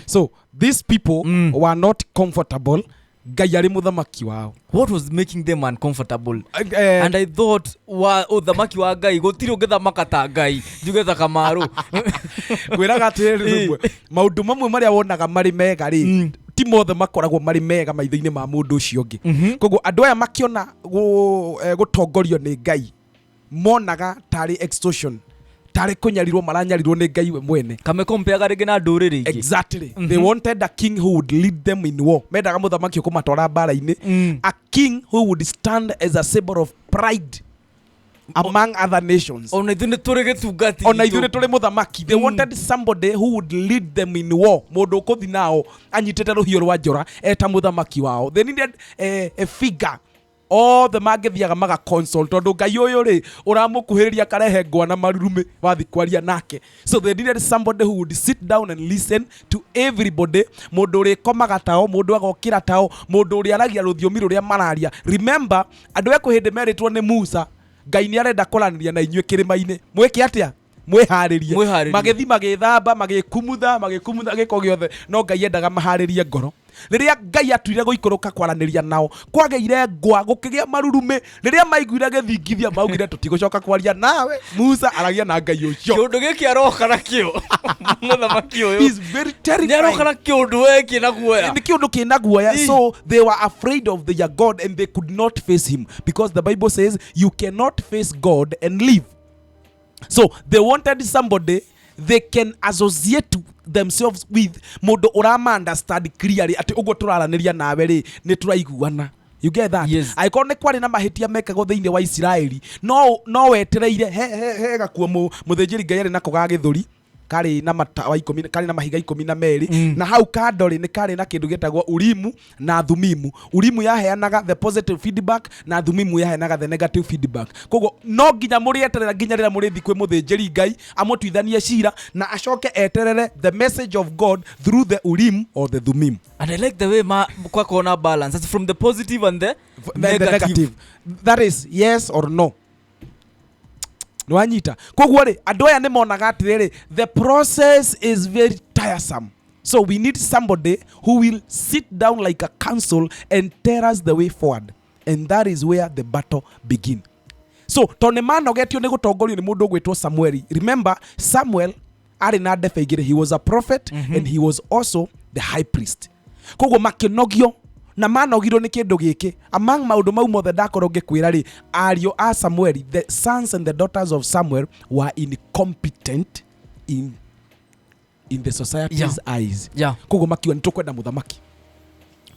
So these people were not comfortable Ngai arĩ mũthamaki wao. What was making them uncomfortable? Eh, And I thought wa ũthamaki wa Ngai gũtirĩ ũngĩthamaka ta Ngai, njuge ta Kamaru. Ngwĩraga atĩrĩrĩ, rĩmwe maũndũ mamwe marĩa wonaga marĩ mega rĩ, ti mothe makoragwo marĩ mega maitho-inĩ ma mũndũ ũcio ũngĩ. Koguo andũ aya makĩona gũtongorio nĩ Ngai monaga tarĩ extortion, tarĩ kũnyarirwo maranyarirwo nĩ Ngai we mwene. Kamekompeaga rĩngĩ na ndũrĩrĩ ingĩ. Exactly. They wanted a king who would lead them in war. Mendaga mũthamaki ũkũmatwara mbara-inĩ, a king who would stand as a symbol of pride among other nations. Ona ithuĩ nĩ tũrĩ gĩtungati Ona ithuĩ gitũ. nĩ tũrĩ mũthamaki. They wanted somebody who would lead them in war, mũndũ ũkũthi nao anyitĩte rũhiũ rwa njora eta mũthamaki wao. They needed a figure othe mangĩthiaga maga consult, tondũ Ngai ũyũ rĩ, ũramũkuhĩrĩria akarehe ngwa na marurumĩ wathi kwaria nake. So they needed somebody who would sit down and listen to everybody, mũndũ ũrĩkomaga tao, mũndũ agokĩra tao, mũndũ ũrĩa aragia rũthiomi rũrĩa mararia. Remember, andũ ekũ hĩndĩ merĩtwo nĩ Musa, Ngai nĩ arenda kũranĩria na inyuĩ kĩrĩma-inĩ, mwĩke atĩa? Mwĩharĩrie. Mwĩharĩrie. Magĩthi magĩthamba, magĩkumutha, magĩkumutha gĩko gĩothe, no Ngai endaga maharĩrie ngoro. Rĩrĩa Ngai atuire gũikũrũka kwaranĩria nao, kwagĩire ngwa, gũkĩgĩa marurumĩ. Rĩrĩa maiguire gĩthingithia, maugire, "Tũtigũcoka kwaria nawe Musa, aragia na Ngai ũcio." Kĩũndũ gĩkĩ aroka nakĩo mũthamaki ũyũ. He's very Nĩ terrifying. aroka na kĩũndũ we kĩna guoya. Nĩ kĩũndũ kĩna guoya. Ii. So they were afraid of their God and they could not face him, because the Bible says you cannot face God and live. So they wanted somebody they can associate themselves with, mũndũ ũrama understand clearly atĩ ũguo tũraranĩria nawe rĩ, nĩ tũraiguana. You get that? Yes. Angĩkorwo nĩ kwarĩ na mahĩtia mekagwo thĩinĩ wa Isiraeli, no wetereire he gakuo mũthĩnjĩri Ngai arĩ nako ga gĩthũri karĩ na matawa 10, karĩ na mahiga 12. Na hau kando rĩ, nĩ karĩ na kĩndũ gĩtagwo Urimu na Thumimu. Urimu yaheanaga the positive feedback na Thumimu yaheanaga the negative feedback. Koguo no nginya mũrĩeterera nginya rĩrĩa mũrĩthi kwĩ mũthĩnjĩri Ngai amũtuithanie cira na acoke eterere the message of God through the Urim or the Thumim. And I like the way ma kwakorwo na balance. It's from the positive and the The negative. That is yes or no. Nĩwanyita? Koguo rĩ, andũ aya nĩ monaga atĩrĩrĩ, the process is very tiresome, so we need somebody who will sit down like a council and tell us the way forward. And that is where the battle begin. So tondũ nĩ manogetio nĩ gũtongorio nĩ mũndũ ũgwĩtwo Samueli. Remember, Samuel arĩ na ndebe igĩrĩ. He was a prophet and he was also the high priest. Koguo makĩnogio na manogirwo nĩ kĩndũ gĩkĩ. Among maũndũ mau mothe ndakorwo ngĩkwĩra rĩ, ariũ a Samueli, the sons and the daughters of Samuel, were incompetent in the society's eyes. Koguo makiuga, "Nĩ tũkwenda mũthamaki,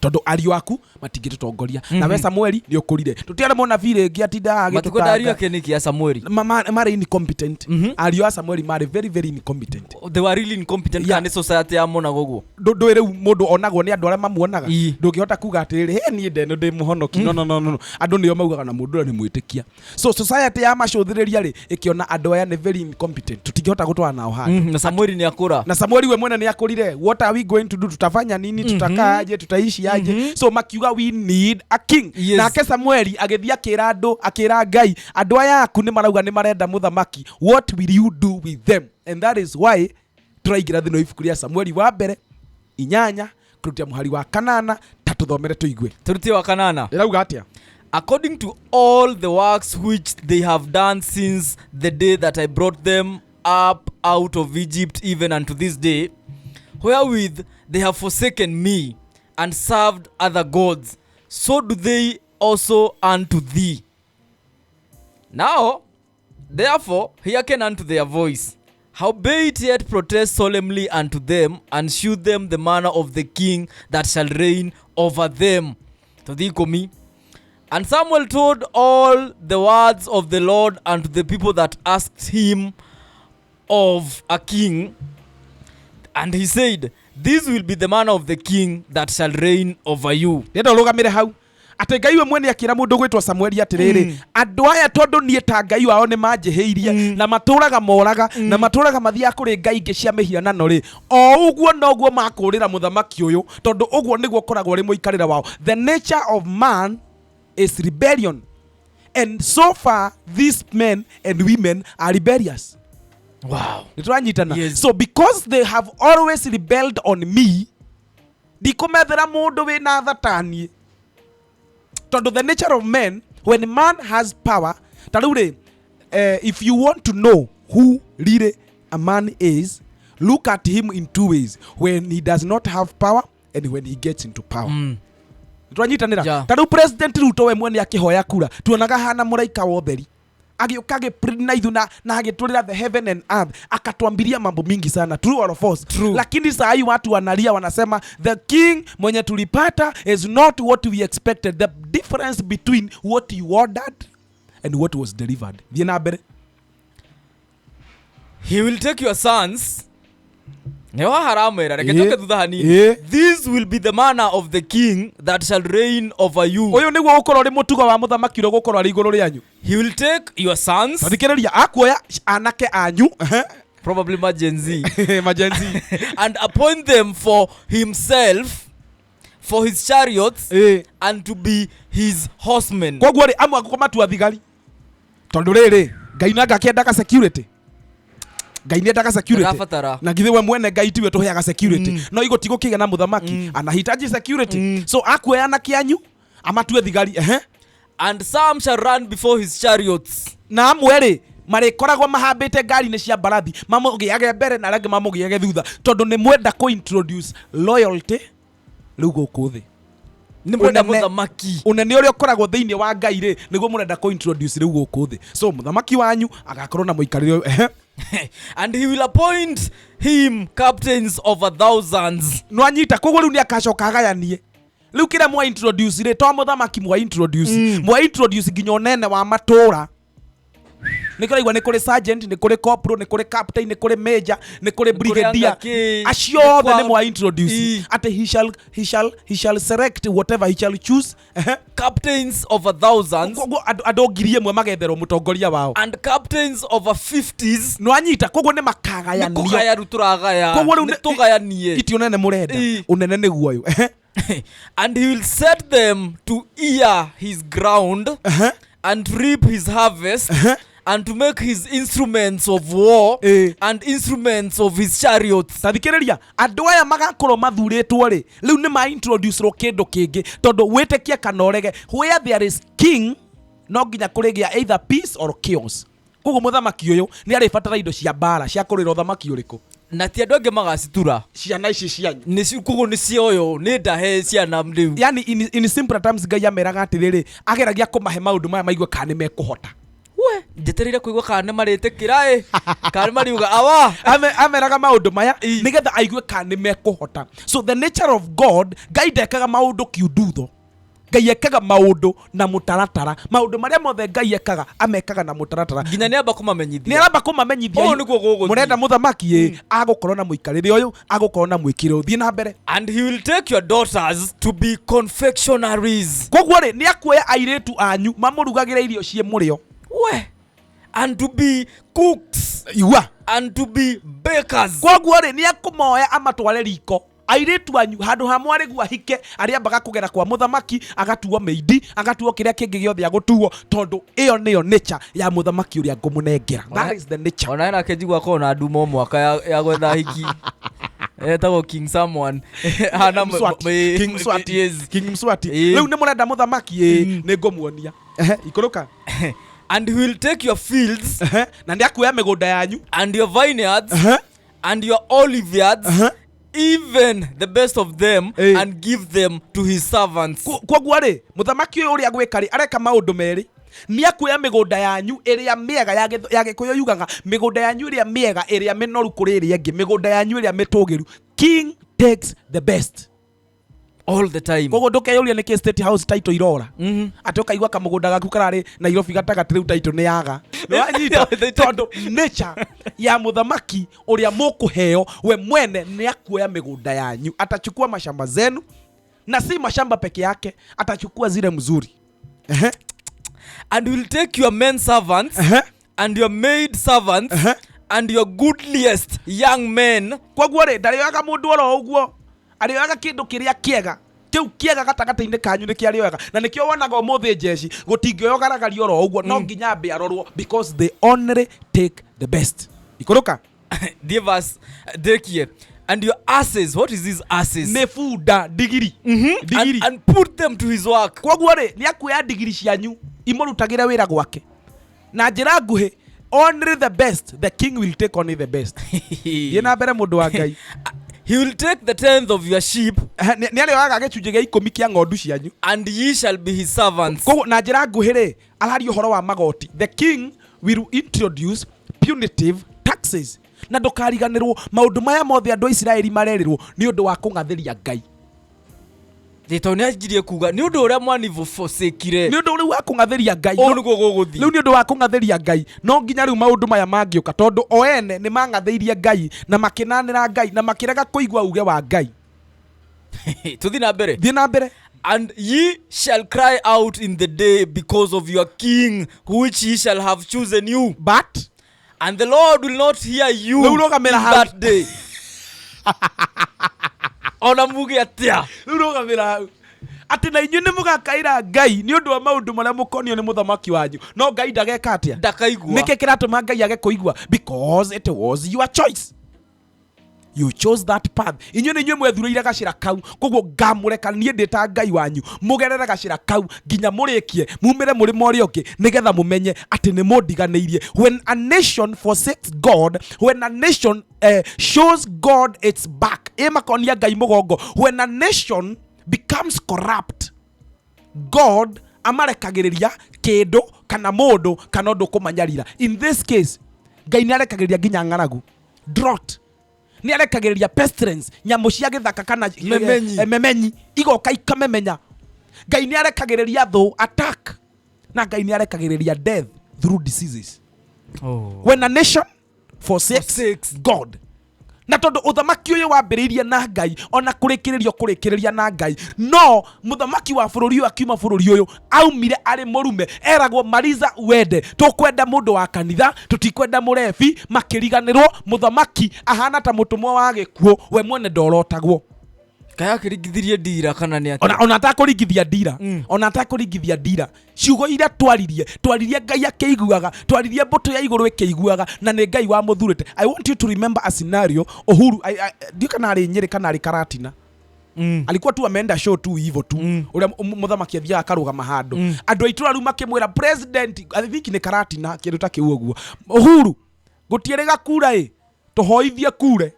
tondũ ariũ aku matingĩtũtongoria, nawe Samueli nĩ ũkũrire, tũtiarĩ mũnabii rĩngĩ atindaga Matikwenda ariũ agĩtũtanga." Ake nĩkĩ ya Samueli? Marĩ incompetent. Ariũ a Samueli marĩ very very incompetent. They were really incompetent? Yeah. Kana nĩ society yamonaga ũguo? Ndũĩ rĩu mũndũ onagwo nĩ andũ arĩa mamuonaga. Ndũngĩhota kuga atĩrĩrĩ, "He niĩ ndeno ndĩ mũhonoki." No, no, no, no, no. Andũ nĩo maugaga na mũndũ ũrĩa nĩ mwĩtĩkia. So society ya macũthĩrĩria rĩ, ĩkĩona andũ aya nĩ very incompetent, tũtingĩhota gũtwara nao handũ. Na Samueli nĩ akũra. Na Samueli we mwene nĩ akũrire. What are we going to do? Tutafanya nini? Tutakaa aje? Tutaishi aje? So makiuga, "We need a king." Nake Samueli agĩthiĩ akĩra andũ, akĩra Ngai, "Andũ aya aku nĩ marauga nĩ marenda mũthamaki. What will you do with them?" And that is why tũraingĩra thĩinĩ wa ibuku rĩa Samueli wa mbere 8 kũrutia mũhari wa 8. Ta tũthomere tũigue. Tũrutie wa 8. Ĩrauga atĩa? According to all the works which they have done since the day that I brought them up out of Egypt, even unto this day, wherewith they have forsaken me and served other gods, so do they also unto thee. Now, therefore, hearken unto their voice. Howbeit yet protest solemnly unto them, and shew them the manner of the king that shall reign over them." Tũthiĩ 10. And Samuel told all the words of the Lord unto the people that asked him of a king. And he said, "This will be the manner of the king that shall reign over you." Ndĩrenda ũrũgamĩre hau, atĩ Ngai we mwene akĩra mũndũ gwĩtwo Samueli atĩrĩrĩ, andũ aya, tondũ niĩ ta Ngai wao nĩ manjĩhĩirie na matũraga moraga na matũraga mathiaga kũrĩ ngai ingĩ cia mĩhianano rĩ, o ũguo noguo makũrĩra mũthamaki ũyũ, tondũ ũguo nĩguo ũkoragwo ũrĩ mũikarĩre wao. The nature of man is rebellion, and so far these men and women are rebellious. Wow. Nä tå ranyitana? Yes. So because they have always rebelled on me, ndikåmethera må ndå wä na tha taniä, tondå the nature of men, when man has power, ta rä u rä, if you want to know who really a man is, look at him in two ways: when he does not have power and when he gets into power. Twanyitanĩra? Ta rĩu President Ruto we mwene akĩhoya kura, tuonaga hana mũraika wa ũtheri agĩũka agĩpre na ithu na agĩtũrĩra the heaven and earth, akatuambiria mambo mingi sana. True or false? True. Lakini saa hii watu wanalia, wanasema the king mwenye tulipata is not what we expected. The difference between what you ordered and what was delivered. Thiĩ na mbere. He will take your sons. Nĩho haramwĩra reke njoke thutha hanini. This will be the manner of the king that shall reign over you. Ũyũ nĩguo ũgũkorwo ũrĩ mũtugo wa mũthamaki ũrĩa ũgũkorwo arĩ igũrũ rĩanyu. He will take your sons, Thikĩrĩria, akuoya anake anyu. Probably ma Gen Z, Ma Gen Z. and appoint them for himself, for his chariots, and to be his horsemen. Koguo rĩ, amwe agũkũ matua thigari, tondũ rĩrĩ, Ngai nanga akĩendaga security, Ngai nĩendaga security. Arabatara. Na githĩ we mwene Ngai tiwe tũheaga security? No igũ tigũkĩgĩa na mũthamaki, anahitaji security. So akuoya anake anyu amatue thigari, ehe. And some shall run before his chariots. Na amwe rĩ, marĩkoragwo mahambĩte ngari-inĩ cia mbarathi, mamũgĩage mbere na arĩa angĩ mamũgĩage thutha, tondũ nĩ mwenda kũ introduce loyalty rĩu gũkũ thĩ. Nĩ mwenda Ũnene. mũthamaki. Ũnene ũrĩa ũkoragwo thĩinĩ wa Ngai rĩ, nĩguo mũrenda kũ introduce rĩu gũkũ thĩ. So mũthamaki wanyu agakorwo na mũikarĩre ũyũ, ehe. And he will appoint him captains over thousands. Nwanyita? Koguo rĩu nĩ akacoka agayanie rĩu kĩrĩa mwa introduce rĩ, to mũthamaki mwa introduce, mwa introduce nginya ũnene wa matũra. Nĩ kũraigua nĩ kũrĩ sergeant, nĩ kũrĩ corporal, nĩ kũrĩ captain, nĩ kũrĩ major, nĩ kũrĩ kũrĩ brigadier. anga kĩ, Acio nĩ othe nĩ mwa introduce. Atĩ he shall select whatever he shall choose. Ehe. Captains over thousands Koguo andũ 1,000 magetherwo mũtongoria wao. And captains over fifties. Nwanyita? Koguo nĩ Nĩ makagayanio. kũgaya rĩu tũragaya. Koguo rĩu Nĩ tũgayanie. Iti ũnene mũrenda. Ũnene nĩguo ũyũ. Ehe. And he will set them to ear his ground and to reap his harvest and to make his instruments of war and instruments of his chariots. Ta thikĩrĩria, andũ aya magakorwo mathurĩtwo rĩ, rĩu nĩ ma introduce rwo kĩndũ kĩngĩ, tondũ wĩtĩkie kana ũrege, where there is king no nginya kũrĩgĩa either peace or chaos. Koguo mũthamaki ũyũ nĩ arĩbatara indo cia mbara cia kũrĩra ũthamaki ũrĩkũ? Na ti andũ angĩ magacitura. Ciana ici cianyu. Koguo nĩ cioyo nĩ ndahe ciana rĩu. Yani in simple terms, Ngai ameraga atĩrĩrĩ, ageragia kũmahe maũndũ maya maigue kana nĩ mekũhota. We njetereire kũigua kana nĩ marĩtĩkĩra ĩ, kana nĩ mariuga awa. Ameraga maũndũ maya nĩgetha aigue kana nĩ mekũhota. So the nature of God, Ngai ndekaga maũndũ kiundutho. Ngai ekaga maũndũ na mũtaratara. Maũndũ marĩa mothe Ngai ekaga, amekaga na mũtaratara. Nginya nĩ amba Nĩ kũmamenyithia. aramba kũmamenyithia. Ũũ nĩguo gũgũthiĩ. Mũrenda mũthamaki ĩ, agũkorwo na mũikarĩre ũyũ, agũkorwo na mwĩkĩre ũyũ. Thiĩ na mbere. And he will take your daughters to be confectionaries. Koguo rĩ, nĩ akuoya airĩtu anyu mamũrugagĩre irio ciĩ mũrĩo. We and to be cooks Igua. And to be bakers. Koguo rĩ, nĩ akũmoya amatware riko airĩtu anyu, handũ ha mwarĩgu ahike, arĩambaga kũgera kwa mũthamaki, agatuo meidi, agatuo kĩrĩa kĩngĩ gĩothe agũtuo, tondũ ĩyo nĩyo nature ya mũthamaki ũrĩa ngũmũnengera. That is the nature. Ona ena kenjigua akorwo na nduma o mwaka ya gwetha hiki, etagwo King someone. Hana Mswati. King Mswati. Yes. King Mswati. Rĩu nĩ mũrenda mũthamaki ĩ, nĩ ngũmuonia. Ehe, ikũrũka. And he will take your fields Ehe, na nĩ akuoya mĩgũnda yanyu and your vineyards and your olive yards, even the best of them, and give them to his servants. Koguo rĩ, mũthamaki ũyũ ũrĩa gwĩka rĩ, areka maũndũ merĩ. Nĩ akuoya mĩgũnda yanyu ĩrĩa mĩega, ya Gĩkũyũ yugaga mĩgũnda yanyu ĩrĩa mĩega, ĩrĩa mĩnoru kũrĩ ĩrĩa ĩngĩ, mĩgũnda yanyu ĩrĩa mĩtũgĩru. King takes the best all the time. Koguo ndũkeyũria nĩkĩ State House title irora, atĩ ũkaigua kamũgũnda gaku kararĩ Nairobi gatagatĩ, rĩu title nĩ yaga. Nĩwanyita? Tondũ nature ya mũthamaki ũrĩa mũkũheo, we mwene nĩ akuoya mĩgũnda yanyu. Atachukua mashamba zenu, na si mashamba peke yake, atachukua zile mzuri. Ehe. And will take your men servants and your maid servants and your goodliest young men. Koguo rĩ, ndarĩoyaga mũndũ oro ũguo, arĩoyaga kĩndũ kĩrĩa kĩega, kĩu kĩega gatagatĩ-inĩ kanyu nĩkĩo arĩoyaga. Na nĩkĩo wonaga ũmũthĩ njeci gũtingĩoyo garagaria oro ũguo, no nginya ambe arorwo, because they only take the best. Ikũrũka. Thiĩ verse ndĩkie. And your asses, what is these asses? Nĩ bunda, ndigiri. Ndigiri. And put them to his work. Koguo rĩ, nĩ akuoya ndigiri cianyu imũrutagĩre wĩra gwake. Na njĩra nguhĩ, only the best, the king will take only the best. Thiĩ na mbere, mũndũ wa Ngai. He will take the tenth of your sheep, Nĩ arĩoyaga gĩcunjĩ gĩa 10 kĩa ng'ondu cianyu. And ye shall be his servants. Koguo na njĩra nguhĩ rĩ, araria ũhoro wa magoti. The king will introduce punitive taxes. Na ndũkariganĩrwo, maũndũ maya mothe andũ a Isiraeli marerĩrwo nĩ ũndũ wa kũng'athĩria Ngai. Tondũ nĩ anjirie kuga nĩ ũndũ ũrĩa mwanivũcĩkire. Nĩ ũndũ rĩu wa kũng'athĩria Ngai. Ũũ nĩguo gũgũthiĩ. Rĩu nĩ ũndũ wa kũng'athĩria Ngai, no nginya rĩu maũndũ maya mangĩũka, tondũ o ene nĩ mang'athĩirie Ngai na makĩnanĩra Ngai na makĩrega kũigua uge wa Ngai. Tũthiĩ na mbere. Thiĩ na mbere. And ye shall cry out in the day because of your king, which ye shall have chosen you. But And the Lord will not hear you Rĩu rũgamĩra in hau. that day. Ona muge atĩa? Rĩu rũgamĩra hau, atĩ na inyuĩ nĩ mũgakaĩra Ngai nĩ ũndũ wa maũndũ marĩa mũkonio nĩ mũthamaki wanyu, no Ngai ndageka atĩa? Ndakaigua. Nĩkĩ kĩratũma Ngai age kũigua? Because it was your choice. You chose that path. Inyuĩ nĩ inyuĩ mwethurĩire gacĩra kau, koguo ngamũreka niĩ ndĩ ta Ngai wanyu mũgerere gacĩra kau nginya mũrĩkie, mumĩre mũrĩmo ũrĩa ũngĩ, nĩgetha mũmenye atĩ nĩ mũndiganĩirie. When a nation forsakes God, when a nation shows God its back, ĩ makonia Ngai mũgongo, when a nation becomes corrupt, God amarekagĩrĩria kĩndũ kana mũndũ kana ũndũ kũmanyarira. In this case, Ngai nĩ arekagĩrĩria nginya ng'aragu, drought, nĩ arekagĩrĩria pestilence, nyamũ cia gĩthaka kana Memenyi. Memenyi igoka ikamemenya. Ngai nĩ arekagĩrĩria thũ, attack, na Ngai nĩ arekagĩrĩria death through diseases. Oh. When a nation forsakes Forsakes. God. Na tondũ ũthamaki ũyũ wambĩrĩirie na Ngai, ona kũrĩkĩrĩrio kũrĩkĩrĩria na Ngai, no mũthamaki wa bũrũri ũyũ akiuma bũrũri ũyũ aumire arĩ mũrume, eragwo mariza wende, tũkwenda mũndũ wa kanitha, tũtikwenda mũrebi. Makĩriganĩrwo mũthamaki ahana ta mũtũmwo wa gĩkuũ, we mwene ndorotagwo. Kaĩ akĩringithirie ndira kana nĩ atĩa? Ona atakũringithia ndira, ona atakũringithia ndira, ciugo iria twaririe Ngai akĩiguaga, twaririe mbũtũ ya igũrũ ĩkĩiguaga, na nĩ Ngai wamũthurĩte. I want you to remember a scenario. Uhuru, ndiũ kana arĩ Nyĩrĩ kana arĩ Karatina, alikuwa tu ameenda show tu hivyo tu, ũrĩa mũthamaki athiaga akarũgama handũ, andũ a itũra rĩu makĩmwĩra, "President," I think nĩ Karatina, kĩndũ ta kĩu ũguo, "Uhuru, gũtiĩrĩga kura, ĩ tũhoithie kure."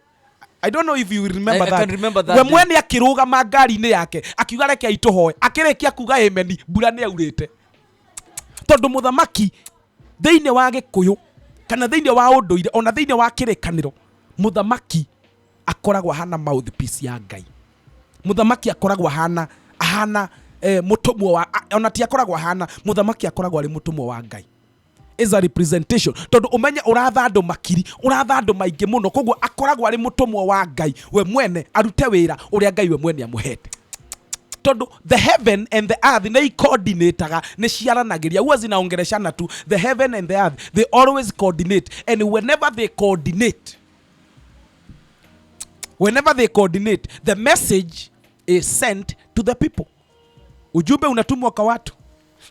I don't know if you remember I that. can remember that We day. mwene akĩrũgama ngari-inĩ yake akiuga, "Reke itũhoe." Akĩrĩkia kuga ameni, mbura nĩ yaurĩte, tondũ mũthamaki thĩinĩ wa Gĩkũyũ kana thĩinĩ wa ũndũire, ona thĩinĩ wa kĩrĩkanĩro, mũthamaki akoragwo ahana mouthpiece ya Ngai. Mũthamaki akoragwo ahana mũtũmwo wa ona ti akoragwo ahana, mũthamaki akoragwo arĩ mũtũmwo wa Ngai, is a representation, tondũ ũmenye ũratha andũ makiri, ũratha andũ maingĩ mũno, koguo akoragwo arĩ mũtũmwo wa Ngai we mwene arute wĩra ũrĩa Ngai we mwene amũhete, tondũ the heaven and the earth nĩ coordinataga, nĩ ciaranagĩria, huwa zinaongeleshana tu. The heaven and the earth, they always coordinate, and whenever they coordinate, the message is sent to the people. Ujumbe unatumwa kwa watu.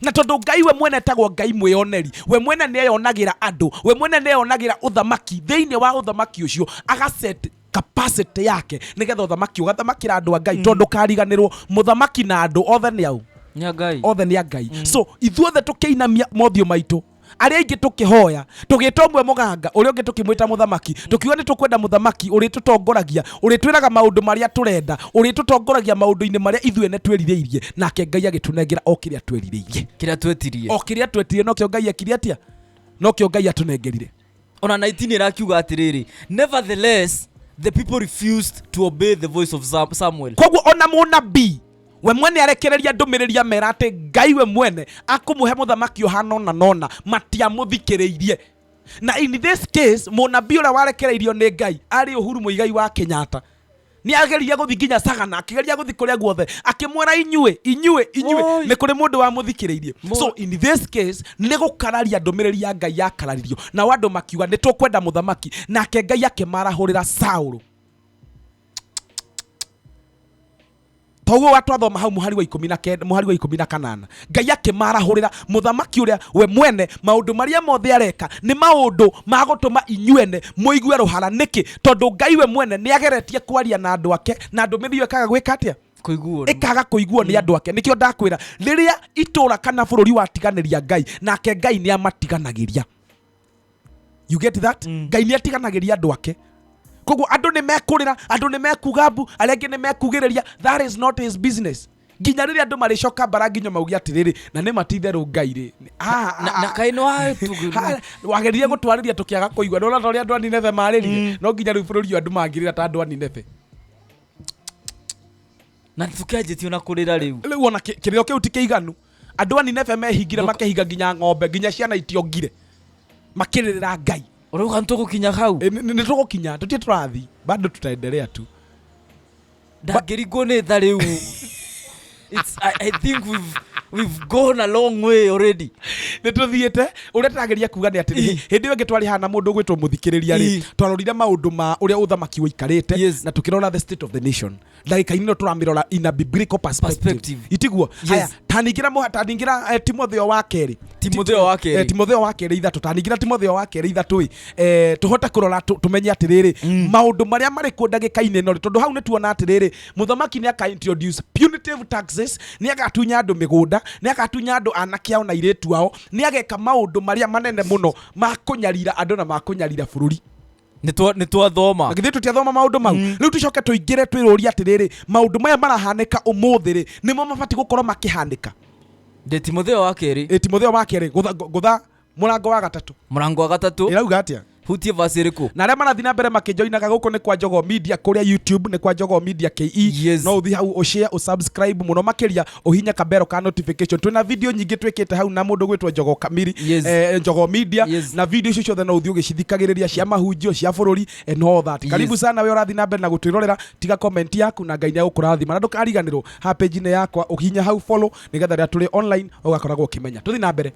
Na tondũ Ngai we mwene etagwo Ngai mwĩoneri, we mwene nĩ eyonagĩra andũ, we mwene nĩ eyonagĩra ũthamaki, thĩinĩ wa ũthamaki ũcio agaset capacity yake nĩgetha ũthamaki ũgathamakĩra andũ a Ngai, tondũ kariganĩrwo mũthamaki na andũ othe nĩ au? Nĩ Ngai. Othe nĩ a Ngai. So ithuothe tũkĩinamia mothiũ maitũ, arĩa aingĩ tũkĩhoya, tũgĩta ũmwe mũganga, ũrĩa ũngĩ tũkĩmwĩta mũthamaki, tũkiuga nĩ tũkwenda mũthamaki ũrĩtũtongoragia, ũrĩtwĩraga maũndũ marĩa tũrenda, ũrĩtũtongoragia maũndũ-inĩ marĩa ithuĩ ene twĩrirĩirie. Nake Ngai agĩtũnengera o kĩrĩa twĩrirĩirie. Kĩrĩa twetirie. O kĩrĩa twetirie, nokĩo Ngai ekire atĩa? Nokĩo Ngai atũnengerire. Ona 19 ĩrakiuga atĩrĩrĩ, "Nevertheless, the people refused to obey the voice of Samuel." Koguo ona mũnabii we mwene arekereria ndũmĩrĩri amera atĩ Ngai we mwene akũmũhe mũthamaki ũhana ũna nona, matiamũthikĩrĩirie. Na in this case, mũnabii ũrĩa warekereirio nĩ Ngai arĩ Uhuru Mũigai wa Kenyatta. Nĩ ageririe gũthiĩ nginya Sagana, akĩgeria gũthiĩ kũrĩa guothe akĩmwĩra, "Inyuĩ, inyuĩ, inyuĩ." Oi. Nĩ kũrĩ mũndũ wamũthikĩrĩirie? So in this case, nĩ gũkararia ndũmĩrĩri ya Ngai yakararirio, nao andũ makiuga nĩ tũkwenda mũthamaki, nake Ngai akĩmarahũrĩra Saũlũ. Toguo watwathoma hau mũhari wa 19, mũhari wa 18, Ngai akĩmarahũrĩra mũthamaki ũrĩa we mwene maũndũ marĩa mothe areka nĩ maũndũ ma gũtũma inyuene mũigue rũhara. Nĩkĩ? Tondũ Ngai we mwene nĩ ageretie kwaria na andũ ake na ndũmĩrĩri ĩyo ĩkaga gwĩka atĩa? Kũiguo. Ĩkaga kũiguo nĩ andũ ake. Nĩkĩo ndakwĩra, rĩrĩa itũra kana bũrũri watiganĩria Ngai, nake Ngai nĩ amatiganagĩria. You get that? Ngai nĩ atiganagĩria andũ ake. Koguo andũ nĩ mekũrĩra, andũ nĩ mekuga mbu, arĩa angĩ nĩ mekugĩrĩria. That is not his business, nginya rĩrĩa andũ marĩcoka mbara nginya mauge atĩrĩrĩ, na nĩ matitherũ Ngai rĩ. Na kaĩ nĩ Wageririe gũtwarĩria tũkĩaga kũigua. Nĩwona ta ũrĩa andũ a Nineve marĩrire? No nginya rĩu bũrũri ũyũ andũ mangĩrĩra ta andũ a Nineve. Na tũkĩanjĩtio na kũrĩra rĩu. Rĩu ona kĩrĩro kĩu ti kĩiganu. Andũ a Nineve mehingire, makehinga nginya ng'ombe, nginya ciana itiongire, makĩrĩrĩra Ngai. Ũrauga nĩ tũgũkinya hau? E, nĩ tũgũkinya, tũtirĩ tũrathiĩ bado, tutaendelea tu. Ndangĩringwo nĩ tha rĩu. I think we've gone a long way already. Nĩ tũthiĩte. Ũrĩa tũrageria kuga nĩ atĩrĩ, hĩndĩ ĩyo ĩngĩ twarĩ haha na mũndũ ũgwĩtwo mũthikĩrĩria rĩ, twarorire maũndũ ma ũrĩa ũthamaki ũikarĩte na tũkĩrora the state of the nation. Ndagĩka-inĩ ĩno tũramĩrora in a biblical perspective. Perspective. Itiguo? Yes. Haya, taningĩra mũha taningĩra Timotheo wa kerĩ. Timotheo wa kerĩ. Timotheo wa kerĩ 3. Taningĩra Timotheo wa kerĩ 3 ĩ, tũhote kũrora tũmenye atĩrĩrĩ, maũndũ marĩa marĩ kuo ndagĩka-inĩ ĩno rĩ, tondũ hau nĩ tuona atĩrĩrĩ, mũthamaki nĩ aka introduce punitive taxes, nĩ agatunya andũ mĩgũnda, nĩ agatunya andũ anake ao na airĩtu ao, nĩ ageka maũndũ marĩa manene mũno ma kũnyarira andũ na ma kũnyarira bũrũri. Nĩ twathoma. Na githĩ tũtiathoma maũndũ mau? Rĩu tũcoke tũingĩre twĩrũrie atĩrĩrĩ, maũndũ maya marahanĩka ũmũthĩ rĩ, nĩmo mabatiĩ gũkorwo makĩhanĩka? Ndĩ Timotheo wa kerĩ. Ĩ, Timotheo wa kerĩ, gũtha gũtha mũrango wa gatatũ. Mũrango wa gatatũ. Ĩrauga atĩa? Hutie verse ĩrĩkũ? Na arĩa marathiĩ na mbere makĩnjoinaga, gũkũ nĩ kwa Jogoo Media, kũrĩa YouTube nĩ kwa Jogoo Media KE. No ũthiĩ hau ũshare, ũsubscribe, mũno makĩria ũhinye kabero ka notification. Twĩna video nyingĩ twĩkĩte hau na mũndũ gwĩtwo Jogoo Kamiri, Jogoo Media. Na video icio ciothe no ũthiĩ ũgĩcithikagĩrĩria, cia mahunjio, cia bũrũri and all that. Karibu sana we ũrathiĩ na mbere na gũtwĩrorera. Tiga comment yaku na Ngai nĩ agũkũrathima. Na ndũkariganĩrwo ha page-inĩ yakwa ũhihinye hau follow, nĩgetha rĩrĩa tũrĩ online ũgakoragwo ũkĩmenya. Tũthiĩ na mbere.